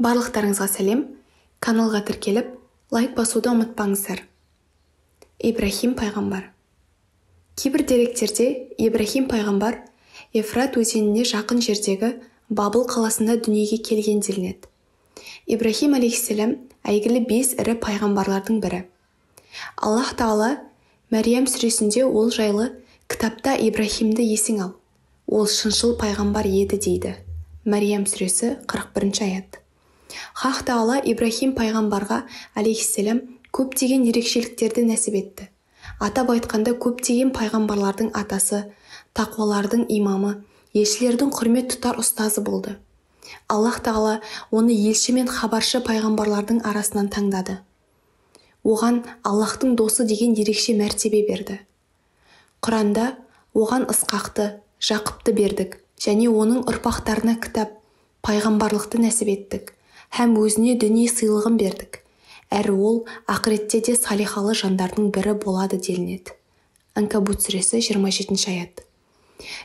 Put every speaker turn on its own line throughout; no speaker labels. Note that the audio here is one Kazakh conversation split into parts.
Барлықтарыңызға сәлем. Каналға тіркеліп, лайк басуды ұмытпаңыздар. Ибрахим пайғамбар. Кейбір деректерде Ибрахим пайғамбар Ефрат өзеніне жақын жердегі Бабыл қаласында дүниеге келген делінеді. Ибрахим алейхиссалам әйгілі 5 ірі пайғамбарлардың бірі. Аллаһ тағала Мәриям сүресінде ол жайлы кітапта Ибрахимді есің ал, ол шыншыл пайғамбар еді дейді. Мәриям сүресі 41 аят. Хақ тағала Ибрахим пайғамбарға алейхиссалам көптеген ерекшеліктерді нәсіп етті. Атап айтқанда, көптеген пайғамбарлардың атасы, тақуалардың имамы, елшілердің құрмет тұтар ұстазы болды. Аллаһ тағала оны елші мен хабаршы пайғамбарлардың арасынан таңдады. Оған Аллаһтың досы деген ерекше мәртебе берді. Құранда оған Ысқақты, Жақыпты бердік және оның ұрпақтарына кітап, пайғамбарлықты нәсіп еттік һәм өзіне дүние сыйлығын бердік. Әрі ол ақыретте де салихалы жандардың бірі болады делінеді. Анкабут сүресі 27 аят.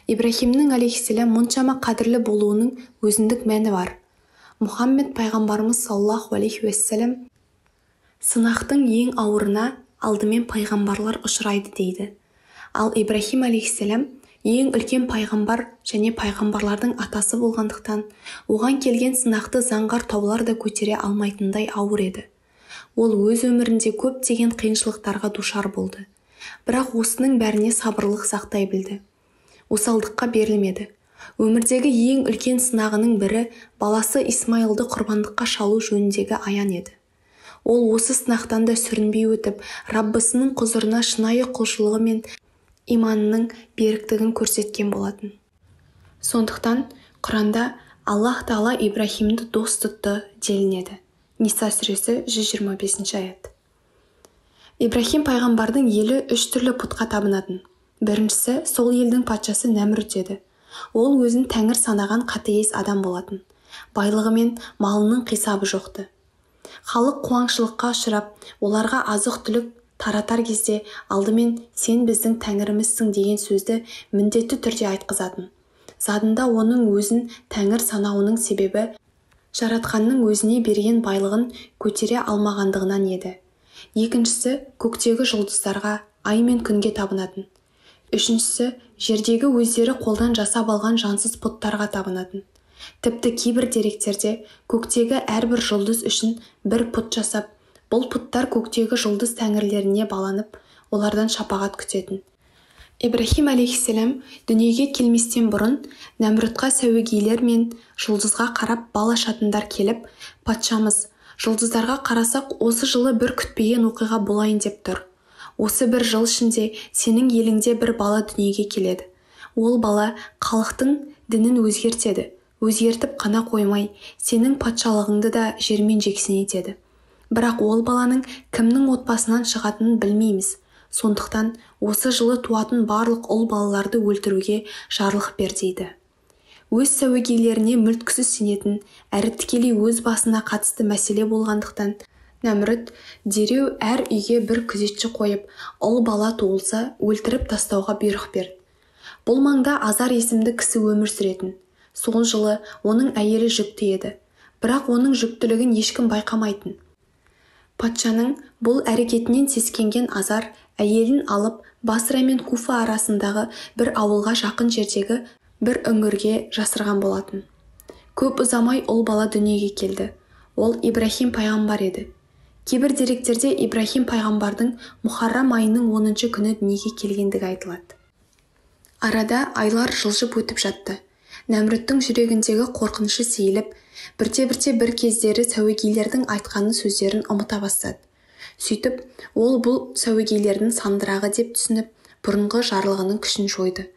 Ибрахимнің алейхиссалам мұншама қадірлі болуының өзіндік мәні бар. Мұхаммед пайғамбарымыз саллаллаху алейхи уассалам сынақтың ең ауырына алдымен пайғамбарлар ұшырайды дейді. Ал Ибрахим алейхиссалам ең үлкен пайғамбар және пайғамбарлардың атасы болғандықтан, оған келген сынақты заңғар таулар да көтере алмайтындай ауыр еді. Ол өз өмірінде көптеген қиыншылықтарға душар болды. Бірақ осының бәріне сабырлық сақтай білді. Осалдыққа берілмеді. Өмірдегі ең үлкен сынағының бірі баласы Исмаилды құрбандыққа шалу жөніндегі аян еді. Ол осы сынақтан да сүрінбей өтіп, Раббысының құзырына шынайы құлшылығы мен иманының беріктігін көрсеткен болатын. Сондықтан Құранда Аллаһ тағала Ибрахимді дос тұтты делінеді. Ниса сүресі 125 аят. Ибрахим пайғамбардың елі үш түрлі пұтқа табынатын. Біріншісі сол елдің патшасы Нәмрут еді. Ол өзін тәңір санаған қатыгез адам болатын. Байлығы мен малының қисабы жоқты. Халық қуаңшылыққа ұшырап, оларға азық-түлік таратар кезде алдымен сен біздің тәңірімізсің деген сөзді міндетті түрде айтқызатын. Задында оның өзін тәңір санауының себебі Жаратқанның өзіне берген байлығын көтере алмағандығынан еді. Екіншісі көктегі жұлдыздарға, ай мен күнге табынатын. Үшіншісі жердегі өздері қолдан жасап алған жансыз бұттарға табынатын. Тіпті кейбір деректерде көктегі әрбір жұлдыз үшін бір бұт жасап, бұл бұттар көктегі жұлдыз тәңірлеріне баланып, олардан шапағат күтетін. Ибрахим алейхиссалам дүниеге келместен бұрын Нәмрутқа сәуегейлер мен жұлдызға қарап бал ашатындар келіп, патшамыз, жұлдыздарға қарасақ, осы жылы бір күтпеген оқиға болайын деп тұр. Осы бір жыл ішінде сенің еліңде бір бала дүниеге келеді. Ол бала халықтың дінін өзгертеді. Өзгертіп қана қоймай, сенің патшалығыңды да жермен жексен етеді. Бірақ ол баланың кімнің отбасынан шығатынын білмейміз. Сондықтан осы жылы туатын барлық ұл балаларды өлтіруге жарлық бер дейді. Өз сәуегейлеріне мүлткісіз сенетін, әрі тікелей өз басына қатысты мәселе болғандықтан, Нәмрут дереу әр үйге бір күзетші қойып, ұл бала туылса өлтіріп тастауға бұйрық берді. Бұл маңда Азар есімді кісі өмір сүретін. Сол жылы оның әйелі жүкті еді. Бірақ оның жүктілігін ешкім байқамайтын. Патшаның бұл әрекетінен сескенген Азар әйелін алып, Басра мен Куфа арасындағы бір ауылға жақын жердегі бір үңгірге жасырған болатын. Көп ұзамай ұл бала дүниеге келді. Ол Ибрахим пайғамбар еді. Кейбір деректерде Ибрахим пайғамбардың Мұхаррам айының 10 күні дүниеге келгендігі айтылады. Арада айлар жылжып өтіп жатты. Нәмруттың жүрегіндегі қорқынышы сейіліп, бірте-бірте бір кездері сәуегейлердің айтқаны сөздерін ұмыта бастады. Сөйтіп, ол бұл сәуегейлердің сандырағы деп түсініп, бұрынғы жарлығының күшін жойды.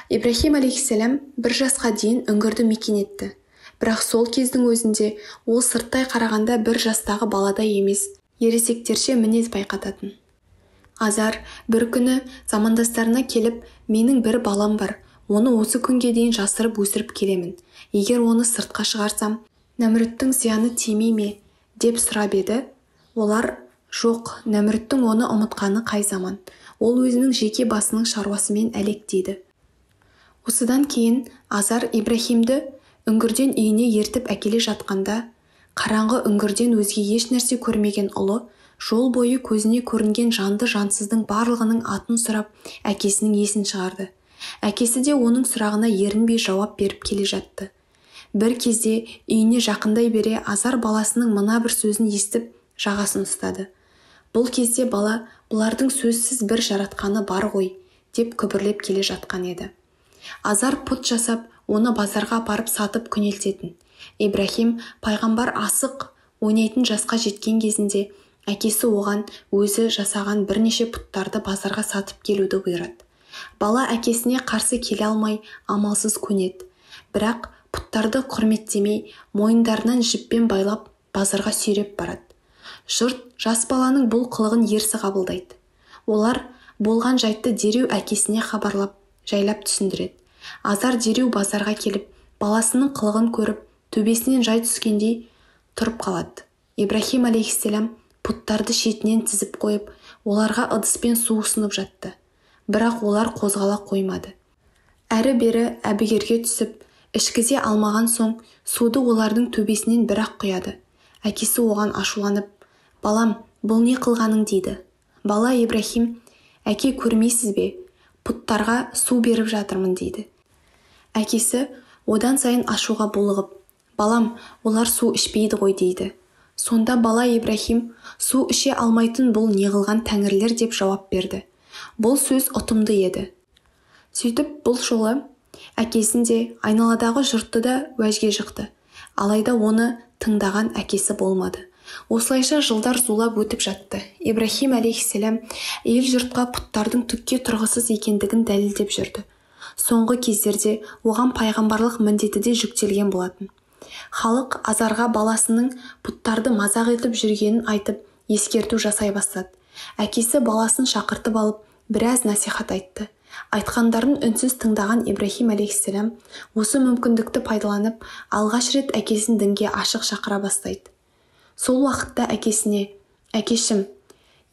Ибрахим алейхиссалам бір жасқа дейін үңгірді мекен етті. Бірақ сол кездің өзінде ол сырттай қарағанда бір жастағы баладай емес, ересектерше мінез байқататын. Азар бір күні замандастарына келіп, менің бір балам бар, оны осы күнге дейін жасырып өсіріп келемін. Егер оны сыртқа шығарсам, Нәмруттың зияны тимей ме деп сұрап еді. Олар, жоқ, Нәмруттың оны ұмытқаны қай заман. Ол өзінің жеке басының шаруасымен әлек дейді. Осыдан кейін Азар Ибрахимді үңгірден үйіне ертіп әкеле жатқанда, Қараңғы үңгірден өзге еш нәрсе көрмеген ұлы жол бойы көзіне көрінген жанды-жансыздың барлығының атын сұрап, әкесінің есін шығарды. Әкесі де оның сұрағына ерінбей жауап беріп келе жатты. Бір кезде үйіне жақындай бере Азар баласының мына бір сөзін естіп, жағасын ұстады. Бұл кезде бала бұлардың сөзсіз бір жаратқаны бар ғой, деп күбірлеп келе жатқан еді. Азар пұт жасап, оны базарға апарып сатып күнелтетін. Ибраһим пайғамбар асық ойнайтын жасқа жеткен кезінде әкесі оған өзі жасаған бірнеше пұттарды базарға сатып келуді бұйырады. Бала әкесіне қарсы келе алмай амалсыз көнеді. Бірақ пұттарды құрметтемей, мойындарынан жіппен байлап базарға сүйреп барады. Жұрт жас баланың бұл қылығын ерсі қабылдайды. Олар болған жайтты дереу әкесіне хабарлап, жайлап түсіндіреді. Азар дереу базарға келіп, баласының қылығын көріп, төбесінен жай түскендей тұрып қалады. Ибраһим алейхиссалам пұттарды шетінен тізіп қойып, оларға ыдыспен су ұсынып жатты. Бірақ олар қозғала қоймады. Әрі-бері әбігерге түсіп, ішкізе алмаған соң суды олардың төбесінен бір-ақ құяды. Әкесі оған ашуланып, «Балам, бұл не қылғаның?» дейді. Бала Ибраһим, «Әке, көрмейсіз бе? Пұттарға су беріп жатырмын» дейді. Әкесі одан сайын ашуға булығып, «Балам, олар су ішпейді ғой» дейді. Сонда бала Ибраһим, «Су іше алмайтын бұл не қылған тәңірлер» деп жауап берді. Бұл сөз ұтымды еді. Сөйтіп бұл жолы әкесін де, айналадағы жұртты да уәжге жықты. Алайда оны тыңдаған әкесі болмады. Осылайша жылдар зулап өтіп жатты. Ибраһим алейхиссалам ел жұртқа пұттардың түкке тұрғысыз екендігін дәлелдеп жүрді. Соңғы кездерде оған пайғамбарлық міндеті де жүктелген болатын. Халық Азарға баласының пұттарды мазақ етіп жүргенін айтып, ескерту жасай бастады. Әкесі баласын шақыртып алып, біраз насихат айтты. Айтқандарын үнсіз тыңдаған Ибраһим алейхиссалам осы мүмкіндікті пайдаланып, алғаш рет әкесін дінге ашық шақыра бастайды. Сол уақытта әкесіне, «Әкешім,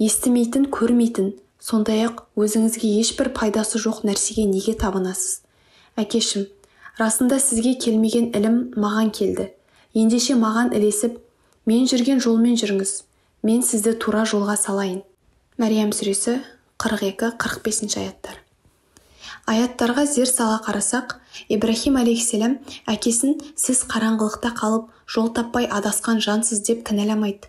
естімейтін, көрмейтін, сондай-ақ өзіңізге ешбір пайдасы жоқ нәрсеге неге табынасыз? Әкешім, расында сізге келмеген ілім маған келді. Ендеше маған ілесіп, мен жүрген жолмен жүріңіз. Мен сізді тура жолға салайын». Мәриям сүресі 42-45 аяттар. Аяттарға зер сала қарасақ, Ибраһим алейхиссалам әкесін сіз қараңғылықта қалып, жол таппай адасқан жансыз деп кінәламайды.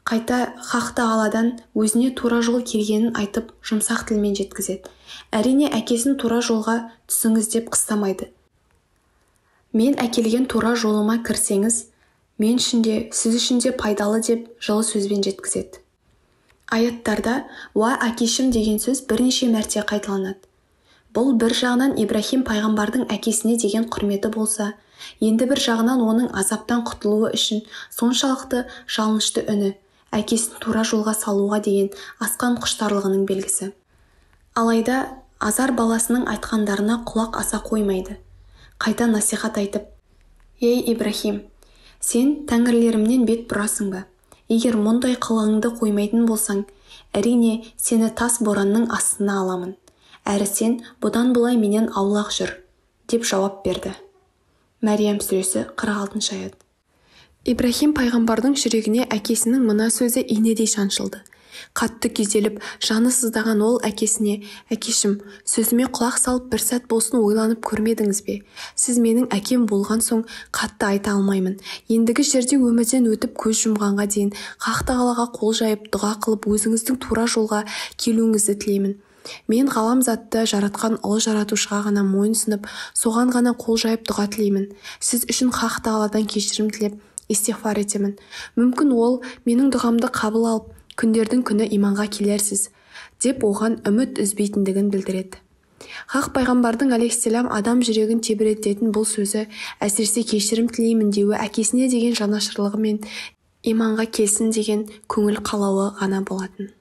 Қайта Хақ Тағаладан өзіне тура жол келгенін айтып, жұмсақ тілмен жеткізеді. Әрине, әкесін тура жолға түсіңіз деп қыстамайды. Мен әкелген тура жолыма кірсеңіз, мен үшін де, сіз үшін де пайдалы деп жылы сөзбен жеткізеді. Аяттарда «уа әкешім» деген сөз бірнеше мәрте қайталанады. Бұл бір жағынан Ибраһим пайғамбардың әкесіне деген құрметі болса, енді бір жағынан оның азаптан құтылуы үшін соншалықты жалынышты үні, әкесін тура жолға салуға деген асқан құштарлығының белгісі. Алайда Азар баласының айтқандарына құлақ аса қоймайды. Қайта насихат айтып, «Ей, Ибраһим, сен тәңірлерімнен бет бұрасың ба? Егер мұндай қылығыңды қоймайтын болсаң, әрине сені тас боранның астына аламын. Әрі сен бұдан бұлай менен аулақ жүр», деп жауап берді. Мәриям сүресі 46 аят. Ибраһим пайғамбардың жүрегіне әкесінің мына сөзі инедей шаншылды. Қатты күйзеліп, жаны сыздаған ол әкесіне, «Әкешім, сөзіме құлақ салып бір сәт болсын ойланып көрмедіңіз бе? Сіз менің әкем болған соң қатты айта алмаймын. Ендігі жерде өмірден өтіп көз жұмғанға дейін Хақ Тағалаға қол жайып, дұға қылып, өзіңіздің тура жолға келуіңізді тілеймін. Мен ғаламзатты жаратқан ұлы жаратушыға ғана мойын ұсынып, соған ғана қол жайып дұға тілеймін. Сіз үшін Хақ Тағаладан кешірім тілеп, истиғфар етемін. Мүмкін ол менің дұғамды қабыл алып, күндердің күні иманға келерсіз», деп оған үміт үзбейтіндігін білдіреді. Хақ пайғамбардың алейхиссалам адам жүрегін тебірентетін бұл сөзі, әсіресе кешірім тілеймін деуі әкесіне деген жанашырлығы мен иманға келсін деген көңіл қалауы ғана болатын.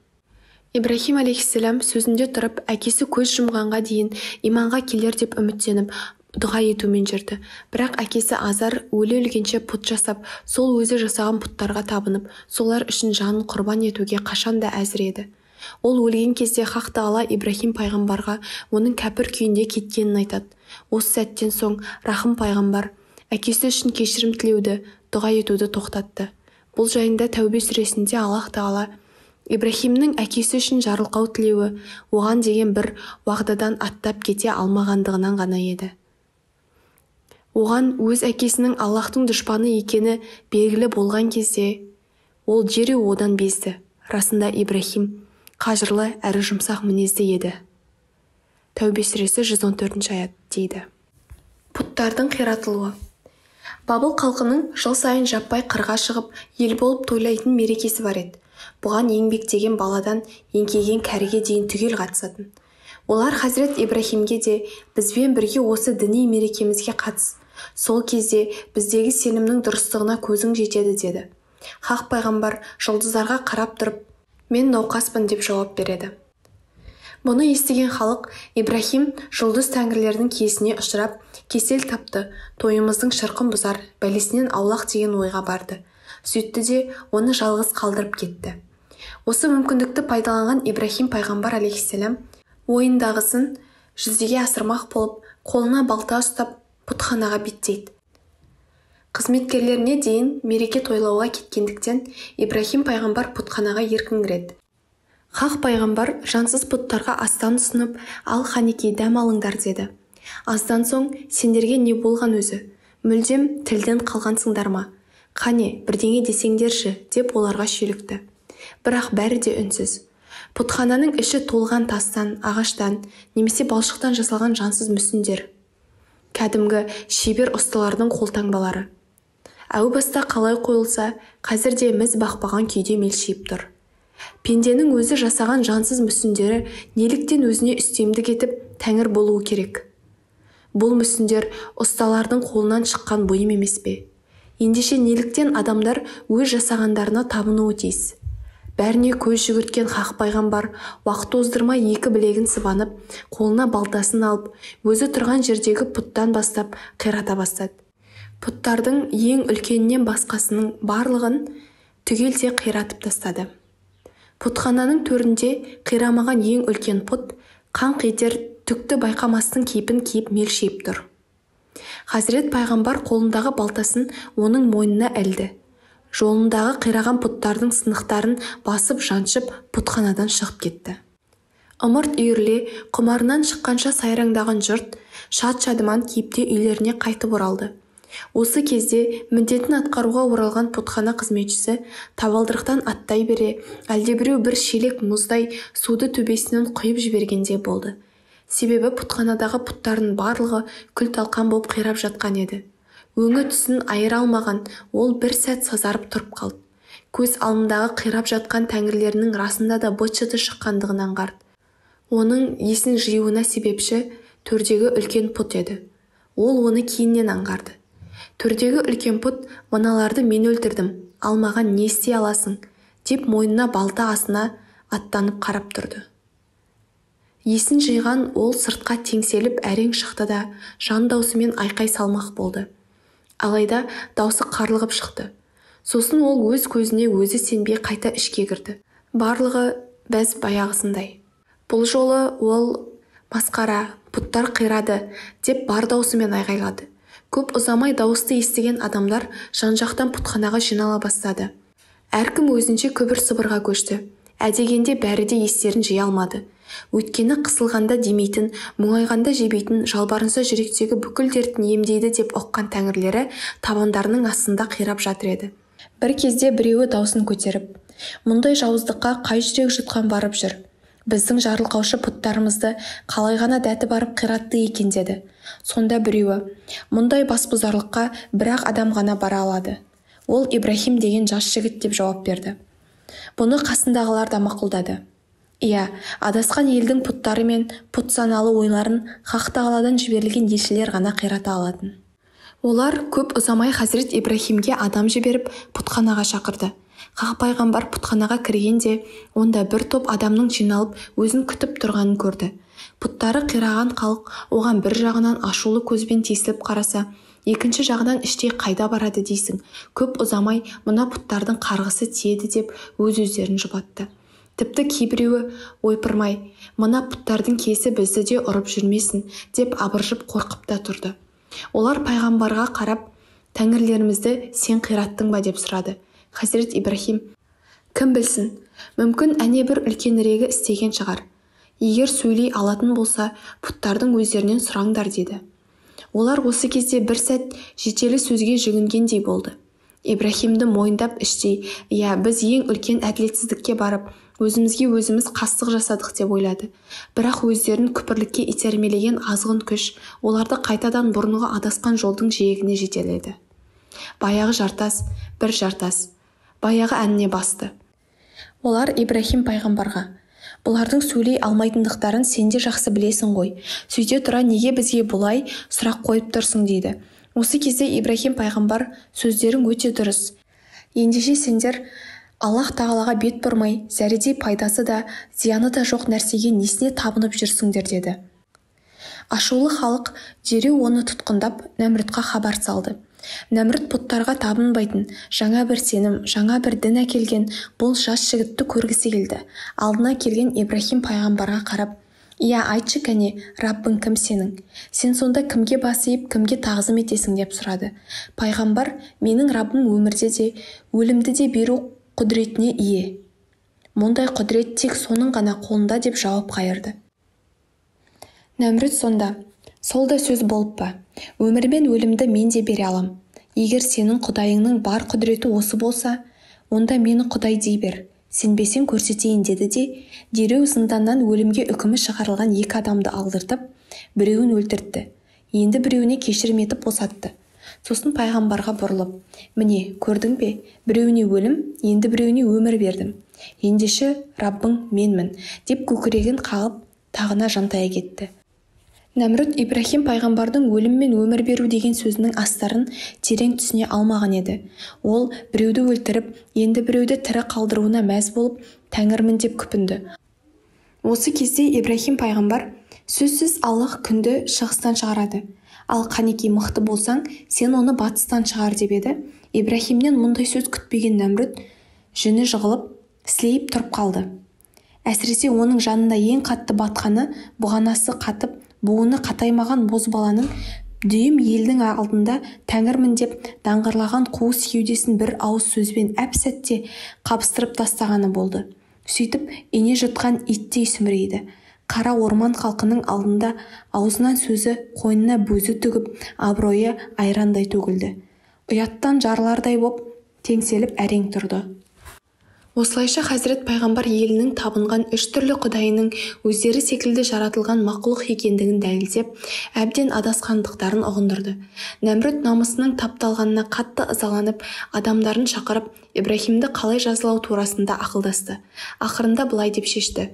Ибраһим алейхиссалам сөзінде тұрып, әкесі көз жұмғанға дейін иманға келер деп үміттеніп, дұға етумен жүрді. Бірақ әкесі Азар өле-өлгенше пұт жасап, сол өзі жасаған пұттарға табынып, солар үшін жанын құрбан етуге қашан да әзір еді. Ол өлген кезде Хақ Тағала Ибраһим пайғамбарға оның кәпір күйінде кеткенін айтады. Осы сәттен соң Рахым пайғамбар әкесі үшін кешірім тілеуді, дұға етуді тоқтатты. Бұл жайында Тәубе сүресінде Аллаһ Тағала Ибраһимнің әкесі үшін жарылқау тілеуі оған деген бір уағдадан аттап кете алмағандығынан ғана еді. Оған өз әкесінің Аллаһтың дұшпаны екені белгілі болған кезде, ол дереу одан безді. Расында Ибраһим қажырлы әрі жұмсақ мінезді еді. Тәубе сүресі 114 аят дейді. Бұттардың қиратылуы. Бабыл халқының жыл сайын жаппай қырға шығып, ел болып тойлайтын мерекесі бар еді. Бұған еңбектеген баладан еңкейген кәріге дейін түгел қатысатын. Олар Хазірет Ибраһимге де бізбен бірге осы діни мерекемізге қатыс. Сол кезде біздегі сенімнің дұрыстығына көзің жетеді деді. Хақ пайғамбар жұлдыздарға қарап тұрып, мен науқаспын деп жауап береді. Бұны естіген халық Ибраһим жұлдыз тәңірлердің киесіне ұшырап, кесел тапты, тойымыздың шырқын бұзар, бәлесінен аулақ деген ойға барды. Сөйтті де оны жалғыз қалдырып кетті. Осы мүмкіндікті пайдаланған Ибраһим пайғамбар алейхиссалам ойындағысын жүзеге асырмақ болып, қолына балта ұстап, бұтханаға беттейді. Қызметкерлеріне дейін мереке тойлауға кеткендіктен Ибраһим пайғамбар бұтханаға еркін кіреді. Хақ пайғамбар жансыз бұттарға астан ұсынып, ал қанекей дәм алыңдар деді. Аздан соң сендерге не болған өзі? Мүлдем тілден қалғансыңдар ма? Қане, бірдеңе десеңдерші, деп оларға шүйлікті. Бірақ бәрі де үнсіз. Бұтхананың іші толған тастан, ағаштан, немесе балшықтан жасалған жансыз мүсіндер. Кәдімгі шебер ұсталардың қолтаңбалары. Әу баста қалай қойылса, қазір де міз бақпаған күйде мелшиіп тұр. Пенденің өзі жасаған жансыз мүсіндері неліктен өзіне үстемдік етіп, тәңір болуы керек? Бұл мүсіндер ұсталардың қолынан шыққан бұйым емес пе? Ендеше неліктен адамдар өз жасағандарына табынуы тиіс? Бәріне көз жүгірткен хақ пайғамбар уақыт оздырмай екі білегін сыбанып, қолына балтасын алып, өзі тұрған жердегі пұттан бастап қирата бастады. Пұттардың ең үлкенінен басқасының барлығын түгелдей қиратып тастады. Пұтхананың төрінде қирамаған ең үлкен пұт қаңқ етер түкті байқамастың кейпін киіп мелшиіп тұр. Хазірет пайғамбар қолындағы балтасын оның мойнына ілді. Жолындағы қираған пұттардың сынықтарын басып жаншып пұтханадан шығып кетті. Ымырт үйіріле құмарынан шыққанша сайраңдаған жұрт шат-шадыман кейіпте үйлеріне қайтып оралды. Осы кезде міндетін атқаруға оралған пұтхана қызметшісі табалдырықтан аттай бере, әлдебіреу бір шелек мұздай суды төбесінен құйып жібергендей болды. Себебі пұтханадағы пұттардың барлығы күл-талқан болып қирап жатқан еді. Өңі түсін айыра алмаған ол бір сәт сазарып тұрып қалды. Көз алдындағы қирап жатқан тәңірлерінің расында да быт-шыты шыққандығын аңғарды. Оның есін жиюына себепші төрдегі үлкен пұт еді. Ол оны кейіннен аңғарды. Төрдегі үлкен пұт, мыналарды мен өлтірдім, ал маған не істей аласың, деп мойнына балта асына аттанып қарап тұрды. Есін жиған ол сыртқа теңселіп әрең шықты да, жан даусымен айқай салмақ болды. Алайда даусы қарлығып шықты. Сосын ол өз көзіне өзі сенбей қайта ішке кірді. Барлығы бәз баяғысындай. Бұл жолы ол масқара, пұттар қирады деп бар даусымен айғайлады. Көп ұзамай дауысты естіген адамдар жан-жақтан пұтханаға жинала бастады. Әркім өзінше күбір-сыбырға көшті. Әдегенде бәрі де естерін жия алмады. Өйткені қысылғанда демейтін, мұңайғанда жебейтін, жалбарынса жүректегі бүкіл дертін емдейді деп ұққан тәңірлері табандарының астында қирап жатыр еді. Бір кезде біреуі даусын көтеріп, мұндай жауыздыққа қай жүрек жұтқан барып жүр? Біздің жарылқаушы пұттарымызды қалай ғана дәті барып қиратты екен деді. Сонда біреуі, мұндай басбұзарлыққа бір-ақ адам ғана бара алады. Ол Ибраһим деген жас жігіт деп жауап берді. Бұны қасындағылар да мақұлдады. Иә, адасқан елдің пұттары мен пұт саналы ойларын Хақ Тағаладан жіберілген елшілер ғана қирата алатын. Олар көп ұзамай Хазірет Ибраһимге адам жіберіп пұтханаға шақырды. Хақ пайғамбар пұтханаға кіргенде, онда бір топ адамның жиналып өзін күтіп тұрғанын көрді. Пұттары қираған халық оған бір жағынан ашулы көзбен тесіліп қараса, екінші жағынан іштей қайда барады дейсің, көп ұзамай мына пұттардың қарғысы тиеді деп өз-өздерін жұбатты. Тіпті кейбіреуі ойпырмай, мына пұттардың кесі бізді де ұрып жүрмесін деп абыржып қорқып та тұрды. Олар пайғамбарға қарап, Тәңірлерімізді сен қираттың ба деп сұрады. Хазірет Ибраһим: Кім білсін, мүмкін әне бір үлкенірегі істеген шығар. Егер сөйлей алатын болса, бұттардың өздерінен сұраңдар деді. Олар осы кезде бір сәт жетелі сөзге жүгінгендей болды. Ибраһимді мойындап іштей, иә, біз ең үлкен әділетсіздікке барып, өзімізге өзіміз қастық жасадық деп ойлады. Бірақ өздерін күпірлікке итермелеген азғын күш оларды қайтадан бұрынғы адасқан жолдың жиегіне жетеледі. Баяғы жартас, бір жартас, баяғы әніне басты. Олар Ибраһим пайғамбарға: Бұлардың сөйлей алмайтындықтарын сен де жақсы білесің ғой. Сөйте тұра неге бізге бұлай сұрақ қойып тұрсың дейді. Осы кезде Ибраһим пайғамбар: Сөздерің өте дұрыс. Ендеше сендер Аллаһ тағалаға бет бұрмай, зәредей пайдасы да, зияны да жоқ нәрсеге несіне табынып жүрсіңдер деді. Ашулы халық дереу оны тұтқындап, Нәмрутқа хабар салды. Нәмрут бұттарға табынбайтын, жаңа бір сенім, жаңа бір дін әкелген бұл жас жігітті көргісі келді. Алдына келген Ибраһим пайғамбарға қарап: Иә, айтшы кәне, Раббың кім сенің? Сен сонда кімге бас иіп, кімге тағзым етесің деп сұрады. Пайғамбар: Менің Раббым өмірде де, өлімді де беру құдіретіне ие. Мұндай құдірет тек соның ғана қолында деп жауап қайырды. Нәмрут сонда: Сол да сөз болып па? Өмір мен өлімді мен де бере алам. Егер сенің құдайыңның бар құдіреті осы болса, онда мені құдай дей бер. Сенбесең көрсетейін деді де, дереу зынданнан өлімге үкімі шығарылған екі адамды алдыртып, біреуін өлтіртті. Енді біреуіне кешірім етіп босатты. Сосын пайғамбарға бұрылып: Міне, көрдің бе, біреуіне өлім, енді біреуіне өмір бердім. Ендеше Раббың менмін, деп көкірегін қағып, тағына жантая кетті. Нәмрут Ибраһим пайғамбардың өлім мен өмір беру деген сөзінің астарын терең түсіне алмаған еді. Ол біреуді өлтіріп, енді біреуді тірі қалдыруына мәз болып, тәңірмін деп күпінді. Осы кезде Ибраһим пайғамбар: Сөзсіз Аллаһ күнді шығыстан шығарады. Ал қанекей мықты болсаң, сен оны батыстан шығар деп еді. Ибраһимнен мұндай сөз күтпеген Нәмрут жүні жығылып, сілейіп тұрып қалды. Әсіресе оның жанында ең қатты батқаны бұғанасы қатып, буыны қатаймаған бозбаланың дүйім елдің алдында тәңірмін деп даңғырлаған қуыс кеудесін бір ауыз сөзбен әп-сәтте қабыстырып тастағаны болды. Сөйтіп, ине жұтқан иттей сүмірейді. Қара орман халқының алдында аузынан сөзі, қойнына бөзі тігіп, абыройы айрандай төгілді. Ұяттан жарылардай боп, теңселіп әрең тұрды. Осылайша Хазірет пайғамбар елінің табынған үш түрлі құдайының өздері секілді жаратылған мақұлық екендігін дәлелдеп, әбден адасқандықтарын ұғындырды. Нәмрут намысының тапталғанына қатты ызаланып, адамдарын шақырып, Ибраһимді қалай жазалау турасында ақылдасты. Ақырында былай деп шешті: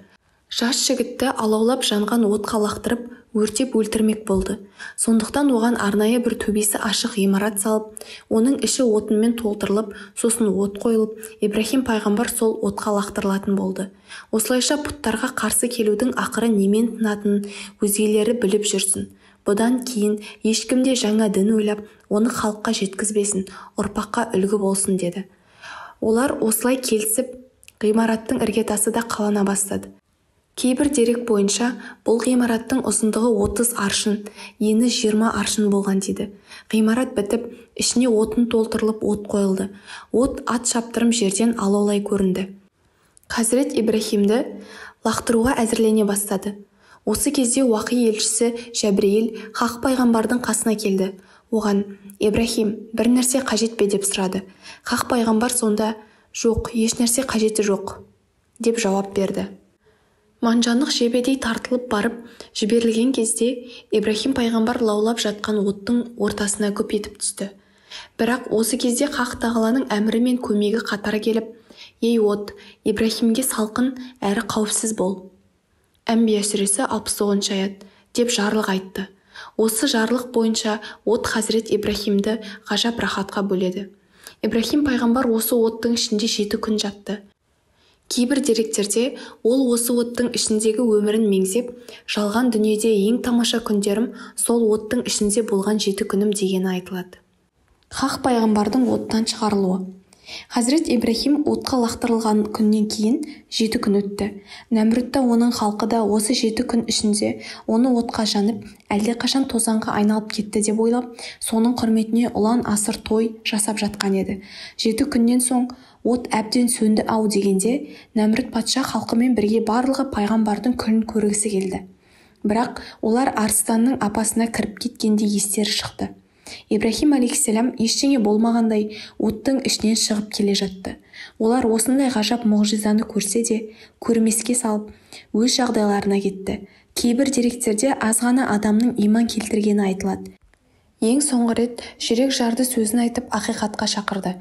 Жас жігітті алаулап жанған отқа лақтырып, өртеп өлтірмек болды. Сондықтан оған арнайы бір төбесі ашық ғимарат салып, оның іші отынмен толтырылып, сосын от қойылып, Ибраһим пайғамбар сол отқа лақтырылатын болды. Осылайша бұттарға қарсы келудің ақыры немен тынатынын өзгелері біліп жүрсін. Бұдан кейін ешкім де жаңа дін ойлап, оны халыққа жеткізбесін, ұрпаққа үлгі болсын деді. Олар осылай келісіп, ғимараттың іргетасы да қалана бастады. Кейбір дерек бойынша бұл ғимараттың ұзындығы 30 аршын, ені 20 аршын болған дейді. Ғимарат бітіп, ішіне отын толтырылып от қойылды. От ат шаптырым жерден алаулай көрінді. Хазірет Ибраһимді лақтыруға әзірлене бастады. Осы кезде уақи елшісі Жәбірейіл Хақ пайғамбардың қасына келді. Оған: Ибраһим, бір нәрсе қажет пе деп сұрады. Хақ пайғамбар сонда: Жоқ, еш нәрсе қажеті жоқ, деп жауап берді. Манжанық жебедей тартылып барып, жіберілген кезде Ибраһим пайғамбар лаулап жатқан оттың ортасына күп етіп түсті. Бірақ осы кезде Хақ тағаланың әмірі мен көмегі қатар келіп: Ей от, Ибраһимге салқын әрі қауіпсіз бол. Әмбия сүресі 69 аят деп жарлық айтты. Осы жарлық бойынша от Хазірет Ибраһимді ғажап рахатқа бөледі. Ибраһим пайғамбар осы оттың ішінде 7 күн жатты. Кейбір деректерде ол осы оттың ішіндегі өмірін меңзеп, жалған дүниеде ең тамаша күндерім сол оттың ішінде болған 7 күнім дегені айтылады. Хақ пайғамбардың оттан шығарылуы. Хазірет Ибраһим отқа лақтырылған күннен кейін 7 күн өтті. Нәмрүт та, оның халқы да осы 7 күн ішінде оны отқа жанып, әлдеқашан тозаңға айналып кетті деп ойлап, соның құрметіне ұлан асыр той жасап жатқан еді. 7 күннен соң от әбден сөнді ау дегенде, Нәмрүт патша халқымен бірге барлығы пайғамбардың күлін көргісі келді. Бірақ олар арыстанның апасына кіріп кеткенде естері шықты. Ибраһим алейхиссалам ештеңе болмағандай оттың ішінен шығып келе жатты. Олар осындай ғажап мұғжизаны көрсе де, көрмеске салып, өз жағдайларына кетті. Кейбір деректерде аз ғана адамның иман келтіргені айтылады. Ең соңғы рет жүрек жарды сөзін айтып ақиқатқа шақырды.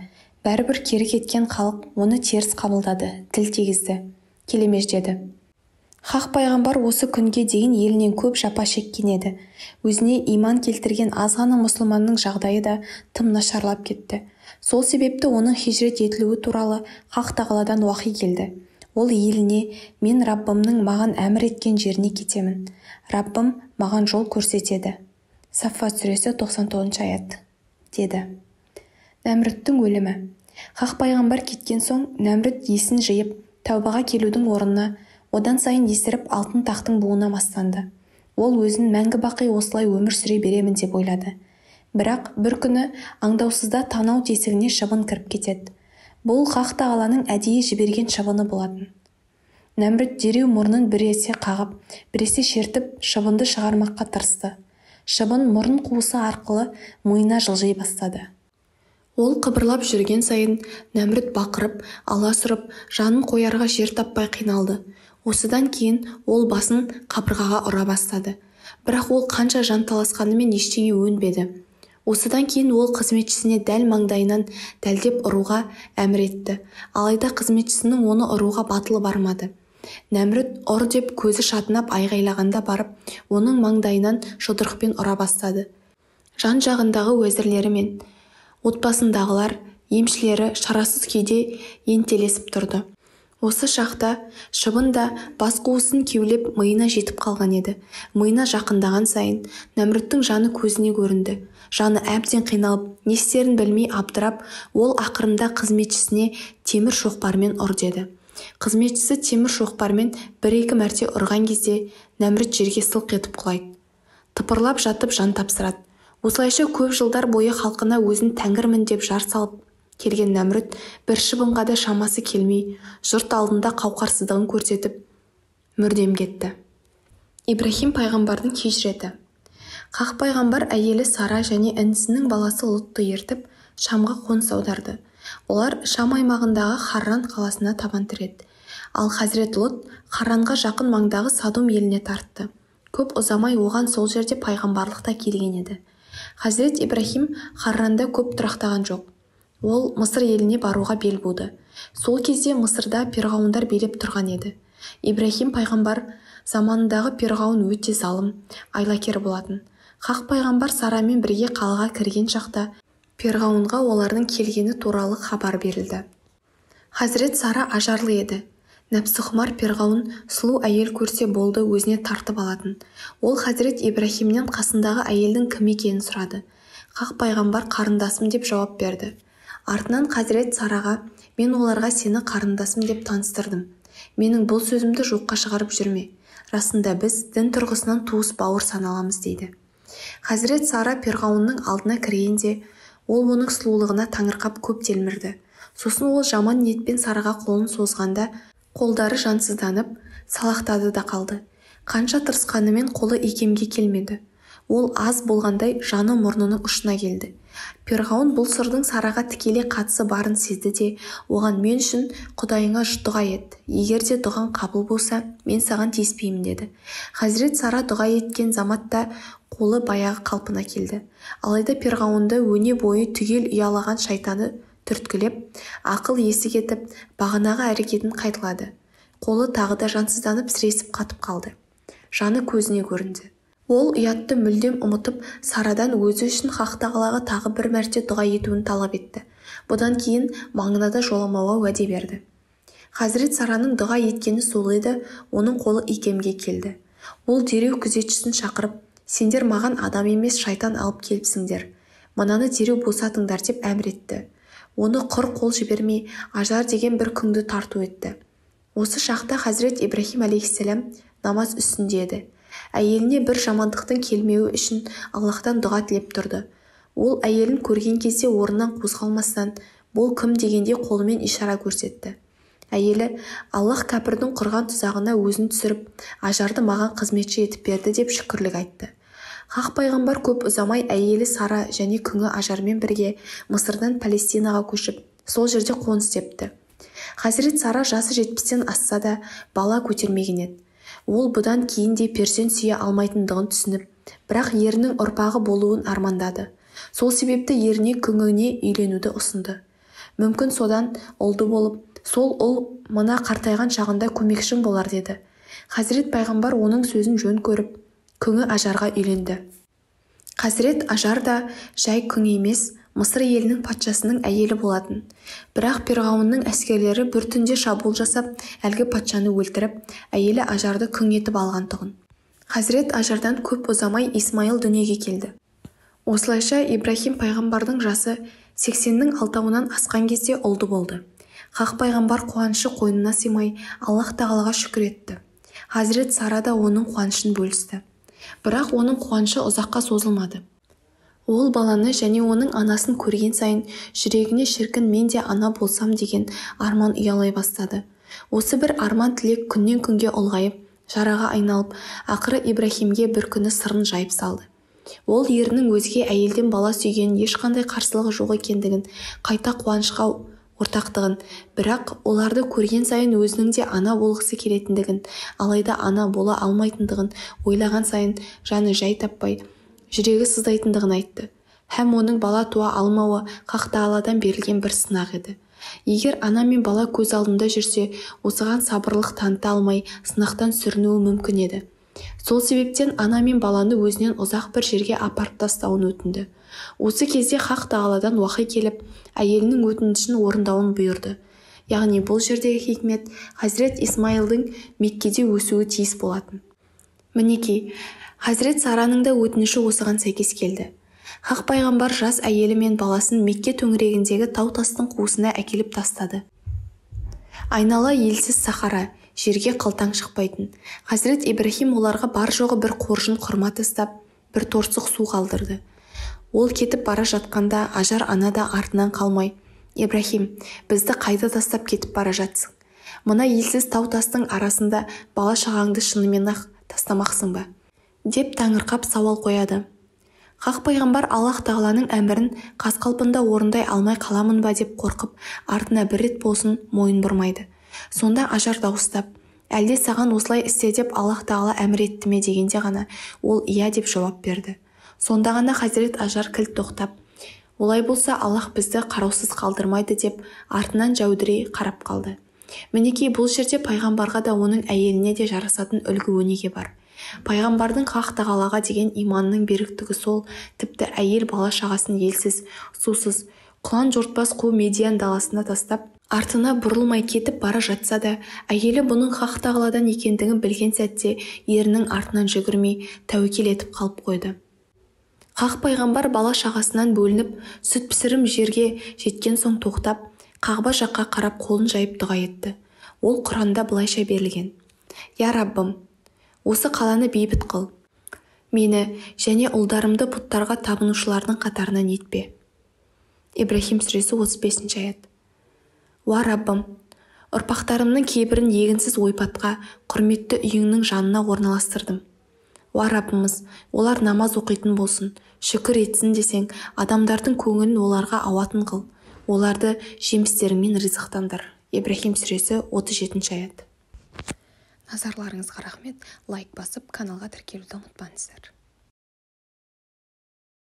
Бәрібір кері кеткен халық оны теріс қабылдады, тіл тигізді, келемеждеді. Хақ пайғамбар осы күнге дейін елінен көп жапа шеккен еді. Өзіне иман келтірген аз ғана мұсылманның жағдайы да тым нашарлап кетті. Сол себепті оның хижрет етілуі туралы Хақ тағаладан уахи келді. Ол еліне, мен Раббымның маған әмір еткен жеріне кетемін. Раббым маған жол көрсетеді. Саффат сүресі 99 аят, деді. Нәмрүттің өлімі. Хақ пайғамбар кеткен соң Нәмрүт есін жиып, тәубаға келудің орнына одан сайын есіріп алтын тақтың буына мастанды. Ол өзін мәңгі бақи осылай өмір сүре беремін деп ойлады. Бірақ бір күні аңдаусызда танау тесігіне шыбын кіріп кетеді. Бұл Хақ тағаланың әдейі жіберген шыбыны болатын. Нәмрүт дереу мұрнын біресе қағып, біресе шертіп шыбынды шығармаққа тырысты. Шыбын мұрын қуысы арқылы миына жылжи бастады. Ол қыбырлап жүрген сайын Нәмрүт бақырып, аласұрып, жанын қоярға жер таппай қиналды. Осыдан кейін ол басын қабырғаға ұра бастады. Бірақ ол қанша жанталасқанымен ештеңе өнбеді. Осыдан кейін ол қызметшісіне дәл маңдайынан дәлдеп ұруға әмір етті. Алайда қызметшісінің оны ұруға батылы бармады. Нәмрүт ұр деп көзі шатынап айғайлағанда барып, оның маңдайынан жұдырықпен ұра бастады. Жан жағындағы уәзірлері мен отбасындағылар, емшілері шарасыз күйде ентелесіп тұрды. Осы шақта шыбын да бас қуысын кеулеп миына жетіп қалған еді. Миына жақындаған сайын Нәмрүттің жаны көзіне көрінді. Жаны әбден қиналып, не істерін білмей абдырап, ол ақырында қызметшісіне темір шоқпармен ұр деді. Қызметшісі темір шоқпармен бір-екі мәрте ұрған кезде Нәмрүт жерге сылқ етіп құлайды. Тыпырлап жатып жан тапсырады. Осылайша көп жылдар бойы халқына өзін тәңірмін деп жар салып келген Нәмрүт бір шыбынға да шамасы келмей, жұрт алдында қауқарсыздығын көрсетіп, мүрдем кетті. Ибраһим пайғамбардың хижреті. Хақ пайғамбар әйелі Сара және інісінің баласы Лұтты ертіп, Шамға қоныс аударды. Олар Шам аймағындағы Харран қаласына табан тіреді. Ал Хазірет Лұт Харранға жақын маңдағы Садом еліне тартты. Көп ұзамай оған сол жерде пайғамбарлық та келген еді. Хазірет Ибраһим Харранда көп тұрақтаған жоқ. Ол Мысыр еліне баруға бел буды. Сол кезде Мысырда перғауындар билеп тұрған еді. Ибраһим пайғамбар заманындағы перғауын өте залым, айлакер болатын. Хақ пайғамбар Сарамен бірге қалаға кірген шақта перғауынға олардың келгені туралы хабар берілді. Хазірет Сара ажарлы еді. Нәпсіқұмар перғауын сұлу әйел көрсе болды өзіне тартып алатын. Ол Хазірет Ибраһимнен қасындағы әйелдің кім екенін сұрады. Хақ пайғамбар қарындасым деп жауап берді. Артынан Хазірет Сараға, мен оларға сені қарындасым деп таныстырдым. Менің бұл сөзімді жоққа шығарып жүрме. Расында біз дін тұрғысынан туыс бауыр саналамыз дейді. Хазірет Сара перғауынның алдына кіргенде, ол оның сұлулығына таңырқап көп телмірді. Сосын ол жаман ниетпен Сараға қолын созғанда, қолдары жансызданып, салақтады да қалды. Қанша тырысқанымен қолы икемге келмеді. Ол аз болғандай жаны мұрнының ұшына келді. Перғауын бұл сырдың Сараға тікелей қатысы барын сезді де, оған мен үшін Құдайыңа дұға ет. Егер де дұғаң қабыл болса, мен саған тиіспеймін деді. Хазірет Сара дұға еткен заматта қолы баяғы қалпына келді. Алайда перғауынды өне бойы түгел ұялаған шайтаны түрткілеп, ақыл есі кетіп, бағанағы әрекетін қайталады. Қолы тағы да жансызданып сіресіп қатып қалды. Жаны көзіне көрінді. Ол ұятты мүлдем ұмытып, Сарадан өзі үшін Хақ тағалаға тағы бір мәрте дұға етуін талап етті. Бұдан кейін маңына да жоламауға уәде берді. Хазірет Сараның дұға еткені сол еді, оның қолы икемге келді. Ол дереу күзетшісін шақырып, сендер маған адам емес шайтан алып келіпсіңдер. Мынаны дереу босатыңдар деп әмір етті. Оны құр қол жібермей, Ажар деген бір күңді тарту етті. Осы шақта Хазірет Ибраһим алейхиссалам намаз үстінде еді. Әйеліне бір жамандықтың келмеуі үшін Аллаһтан дұға тілеп тұрды. Ол әйелін көрген кезде орнынан қозғалмастан, бұл кім дегендей қолымен ишара көрсетті. Әйелі, Аллаһ кәпірдің құрған тұзағына өзін түсіріп, Ажарды маған қызметші етіп берді деп шүкірлік айтты. Хақ пайғамбар көп ұзамай әйелі Сара және күңі Ажармен бірге Мысырдан Палестинаға көшіп, сол жерде қоныс тепті. Хазірет Сара жасы 70-тен асса да бала көтермеген еді. Ол бұдан кейін де перзент сүйе алмайтындығын түсініп, бірақ ерінің ұрпағы болуын армандады. Сол себепті еріне күңіне үйленуді ұсынды. Мүмкін содан ұлды болып, сол ұл мына қартайған шағында көмекшім болар деді. Хазірет пайғамбар оның сөзін жөн көріп, күңі Ажарға үйленді. Хазірет Ажар да жай күң емес, Мысыр елінің патшасының әйелі болатын. Бірақ Перғауынның әскерлері бір түнде шабуыл жасап, әлгі патшаны өлтіріп, әйелі Ажарды күң етіп алған тұғын. Хазірет Ажардан көп ұзамай Исмайыл дүниеге келді. Осылайша Ибраһим пайғамбардың жасы 80-нің 6-уынан асқан кезде ұлды болды. Хақ пайғамбар қуанышы қойнына сыймай, Аллаһ тағалаға шүкір етті. Хазірет Сара да оның қуанышын бөлісті. Бірақ оның қуанышы ұзаққа созылмады. Ол баланы және оның анасын көрген сайын жүрегіне шіркін мен де ана болсам деген арман ұялай бастады. Осы бір арман тілек күннен күнге ұлғайып, жараға айналып, ақыры Ибраһимге бір күні сырын жайып салды. Ол ерінің өзге әйелден бала сүйгенін ешқандай қарсылығы жоқ екендігін, қайта қуанышқа ортақтығын, бірақ оларды көрген сайын өзінің де ана болғысы келетіндігін, алайда ана бола алмайтындығын ойлаған сайын жаны жай таппай, жүрегі сыздайтындығын айтты. Һәм оның бала туа алмауы Хақ тағаладан берілген бір сынақ еді. Егер ана мен бала көз алдында жүрсе, осыған сабырлық таныта алмай, сынақтан сүрінуі мүмкін еді. Сол себептен ана мен баланы өзінен ұзақ бір жерге апарып тастауын өтінді. Осы кезде Хақ тағаладан уахи келіп, әйелінің өтінішін орындауын бұйырды. Яғни бұл жердегі хикмет Хазірет Исмайылдың Меккеде өсуі тиіс болатын. Мінекей, Хазірет Сараның да өтініші осыған сәйкес келді. Хақ пайғамбар жас әйелі мен баласын Мекке төңірегіндегі тау-тастың қуысына әкеліп тастады. Айнала елсіз сахара, жерге қылтаң шықпайтын. Хазірет Ибраһим оларға бар жоғы бір қоржын құрма тастап, бір торсық су қалдырды. Ол кетіп бара жатқанда Ажар ана да артынан қалмай, «Ибраһим, бізді қайда тастап кетіп бара жатсың? Мына елсіз тау-тастың арасында бала-шағаңды шынымен-ақ тастамақсың ба?» деп таңырқап сауал қояды. Хақ пайғамбар Аллаһ тағаланың әмірін қаз қалпында орындай алмай қаламын ба деп қорқып, артына бір рет болсын мойын бұрмайды. Сонда Ажар дауыстап, «Әлде саған осылай істе деп Аллаһ тағала әмір етті ме?» дегенде ғана ол «Иә» деп жауап берді. Сонда ғана Хазірет Ажар кілт тоқтап, «Олай болса Аллаһ бізді қараусыз қалдырмайды» деп артынан жәудірей қарап қалды. Мінекей бұл жерде пайғамбарға да оның әйеліне де жарасатын үлгі өнеге бар. Пайғамбардың Хақ тағалаға деген иманының беріктігі сол, тіпті әйел бала шағасын елсіз, сусыз, құлан жортпас қу Медиан даласына тастап, артына бұрылмай кетіп бара жатса да, әйелі бұның Хақ тағаладан екендігін білген сәтте ерінің артынан жүгірмей, тәуекел етіп қалып қойды. Хақ пайғамбар бала шағасынан бөлініп, сүт пісірім жерге жеткен соң тоқтап, Қағба жаққа қарап қолын жайып дұға етті. Ол Құранда былайша берілген: «Я Раббым, осы қаланы бейбіт қыл. Мені және ұлдарымды бұттарға табынушылардың қатарынан етпе». Ибраһим сүресі 35 аят. «Уа Раббым, ұрпақтарымның кейбірін егінсіз ойпатқа, құрметті үйіңнің жанына орналастырдым. Уа Раббымыз, олар намаз оқитын болсын, шүкір етсін десең, адамдардың көңілін оларға ауатын қыл, оларды жемістеріңмен ризықтандар». Ибраһим сүресі 37 аят. Назарларыңызға рахмет. Лайк басып, каналға тіркелуді ұмытпаңыздар.